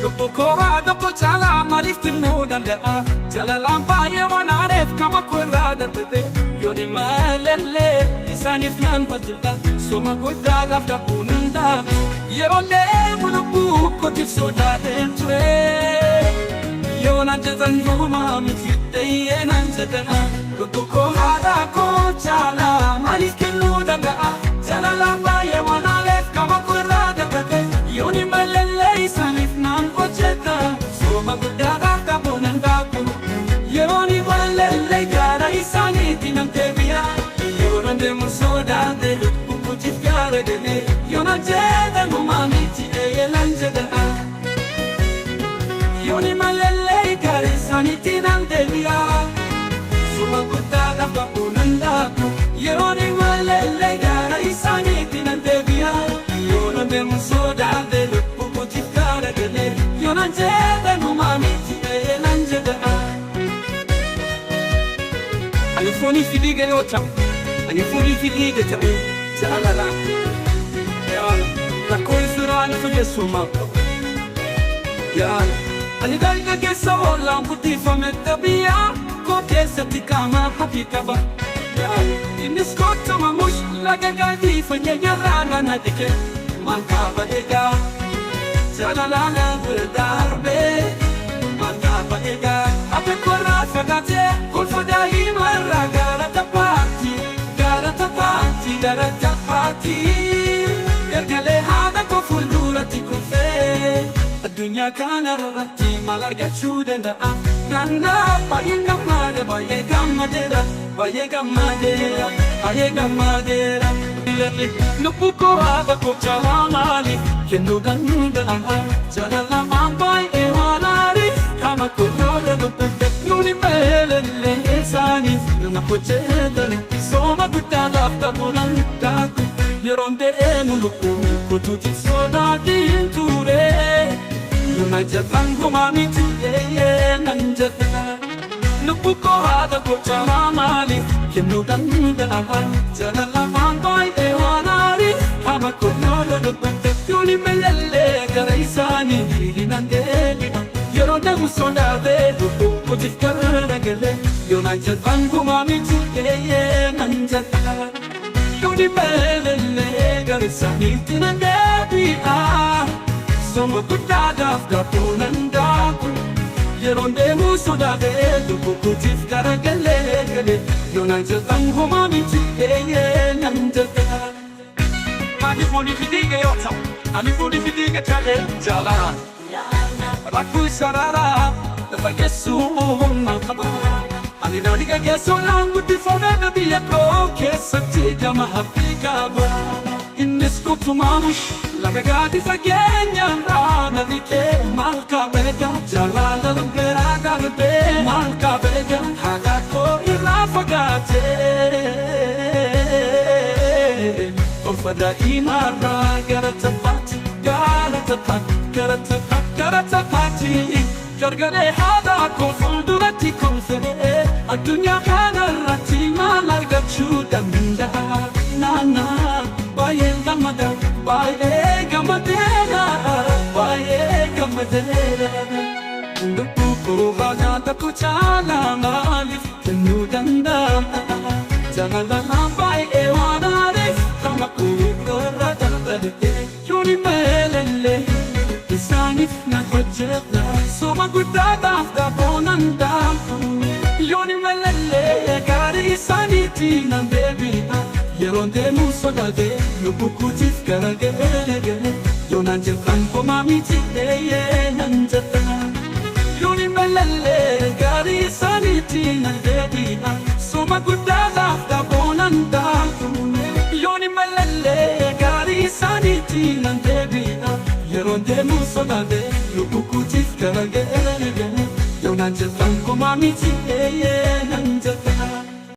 Lubbuu koo haadha koo caalaa maaliif kennuu danda'a? Jaalalaan baay'ee waan aareef qaama koo irraa darbate. Yoon malallee isaaniif nan hojjedha. Soma guddaadhaaf dhabuu nan dhaabu. Yeroo deemu lubbuu kootiif sodaadheen ture. Yoo naan jedhan homaa miti ta'ee naan jedhana. Lubbuu koo haadha koo caalaa maaliif kennuu danda'a? Jaalalaan baay'ee waan aareef qaama koo irraa darbate. Yoon malallee isaaniif nan hojjedha. Soma guddaadhaaf dhabuu nan dhaabu. Yeroon malallee gara isaaniitti nan deebi'a. Yeroon deemu sodaadhe lubbuu kootiif gara galee. Yoo naan jedhan homaa miti ta'ee naan jedhana. Yoon malallee gara isaaniitti nan deebi'a. Soma guddaadhaaf dhabuu nan dhaabu. Yeroon malallee gara isaaniitti nan deebi'a. Yeroon deemu sodaadhe lubbuu kootiif gara galee. Yoo naan jedhan homaa miti ta'ee naan jedhana. Ani foonii fi dhiiga yoo ta'u, ani foonii fi dhiiga ta'u jaalala. Rakkoo isiraan fageessuma qabu. Yaala. Ani dargaggeessa oolaan guddifame xabiyaa koo keessatti qaama hafi qaba. Yaala. Innis kottuma mush laga gaadii fayyanyarraa nana dhike. Maal qaba egaa jaalala bira darbee. Maal qaba egaa ati korraa fagaatee kolfa daa'imarraa gara taphaatti, gara taphaatti, gara taphaatti. Gargalee haadha koo fuulduratti kufee addunyaa kana irratti maal argachuu danda'a? Naannaa baay'ee gammade, baay'ee gammadeera, baay'ee gammadeera, baay'ee gammadeera. Lubbuu koo haadha koo caalaa maaliif kennuu danda'a? Jaalala baay'ee waan aariif qaama koo irraa dubbate. Yoon malallee isaaniif na hojjetan. Sooma guddaadhaaf ta'uu nan dhaabu. Yeroon deemu lubbuu kootiif sodaadheen ture. Yoona jedhan homaa miti nan jedha. Lubbuu koo haadha koo caalaa maaliif kennuu danda'a? Jaalala baay'ee waan aariif qaama koo irraa dubbate. Yoon malallee gara isaanii nan deebi'a. Yeroo deemu sodaatee lubbuu kootiif gara galee. Yoona jedhan homaa miti nan jedha. Yoon malallee gara isaaniitti nan deebi'a. Soma guddaadhaaf dhabuu nan dhaabu. Yeroon deemu sodaatee lubbuu kootiif gara galee galee. Yoona jedhan homaa miti nan jedha. Ani foonii fi dhiiga yoo ta'u, ani foonii fi dhiiga ta'ee jaalala. Rakkoo sararaa lafa geessuu qaba. Ani dargaggeessuudhaan guddifamee biyya koo keessatti gama haphii qaba. Innis kutumamush laga gaadi fageenyarraa na dhiqee maal qabeega jaalala biraa darbee maal qabeega haadha koo irraa fagaatee. Kolfa daa'imarraa gara taphaatti, gara taphaatti, gara taphaatti, gara taphaatti. Gargalee haadha koo fuulduratti kolfee addunyaa kanarratti maal argachuu danda'a? Naannaa baay'ee gammada, baay'ee gammadeera, baay'ee gammadeera. Lubbuu koo haadha koo caalaa maaliif kennuu danda'a? Jaalala baay'ee waan aariif qaama koo irra darbee. Yoon malallee isaaniif na hojjedha. Soma guddaadhaaf dhaboo nan dhaabu. Yoon malallee gaarii isaaniitti nan deebi'a. Yeroon deemu sodaatee lubbuu kootiif gara galee galee. Yoonaan jedhan homaa miti nan jedha. Yoon malallee gaarii isaaniitti nan deebi'a. Soma guddaadhaaf dhaboo nan dhaabu. Yoon malallee gaarii isaaniitti nan deebi'a. Yeroon deemu sodaatee lubbuu kootiif gara galee galee. Yoonaan jedhan homaa miti nan